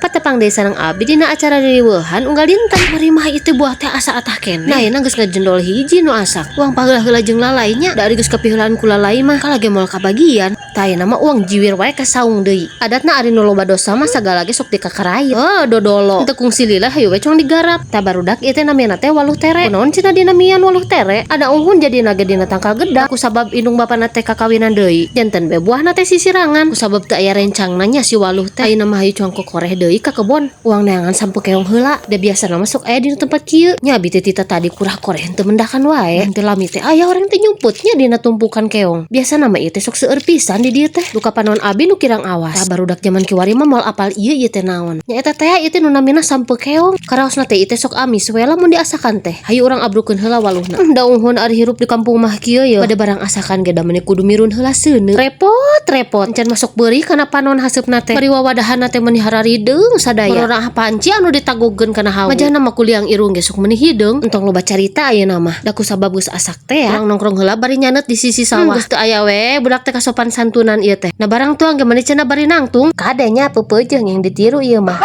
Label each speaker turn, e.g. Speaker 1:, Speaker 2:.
Speaker 1: Katepang deui sareng abi dina acara ririweuhan unggal dinten. Bari mah ieu teh buah teh asa atah keneh. Nah, ayeuna geus ngajendol hiji nu asak. Uang paheula-heula jeung lalai nya. Da ari geus kapiheulaan ku lalai mah kalah ge moal kabagian. Tah, ayeuna mah uang jiwir wae ka saung deui. Adatna ari nu loba dosa mah sagala ge sok dikakarait. Oh, dodolo. Teu kungsi lila hayu we cong digarap. Tah, barudak, ieu teh namina teh waluh tere. Kunaon cenah dinamian waluh tere? Ada unghun jadi ge dina tangkal gedang. Ku sabab indung bapana teh kakawinan deui. Janten be buahna teh sisirangan. Ku sabab teu aya rencangna nya si waluh teh. Ayeuna mah hayu cuang kokoreh deui ka kebon. Uang neangan sampeu keong heula. Da biasana mah sok aya dina tempat kieu. Nya abi teh tita tadi kurah koreh teu mendakan wae. Teu lami teh aya orang teh nyumputnya dina tumpukan keong. Biasana mah ieu teh sok seueur pisan di dieu teh. Duka panon abi nu kirang awas. Tah, barudak jaman kiwari mah moal apal ieu ieu teh naon. Nya eta teh ieu teh nu namina sampeu keong. Karaosna teh ieu teh sok amis we lamun diasakan teh. Hayu urang abrukeun heula waluhna. Da unghun ari hirup di kampung mah kieu ye. Pada barang asakan ge da meuni kudu mirun heula seuneu. Repot repot. Encan masuk beurih kana panon haseupna teh. Bari wawadahanna teh meuni hararideung sadaya. Urang panci anu ditagogeun kana hawu. Majahna mah kuliang irung ge sok meuni hideung. Entong loba carita ayeuna mah. Da ku sabab geus asak teh ya. Urang nongkrong heula bari nyanet di sisi sawah. Geus teu aya we budak teh kasopan santunan ieu teh. Nah, barang tuang ge meuni cenah bari nangtung. Kade nya peupeujeuh yang ditiru ieu mah.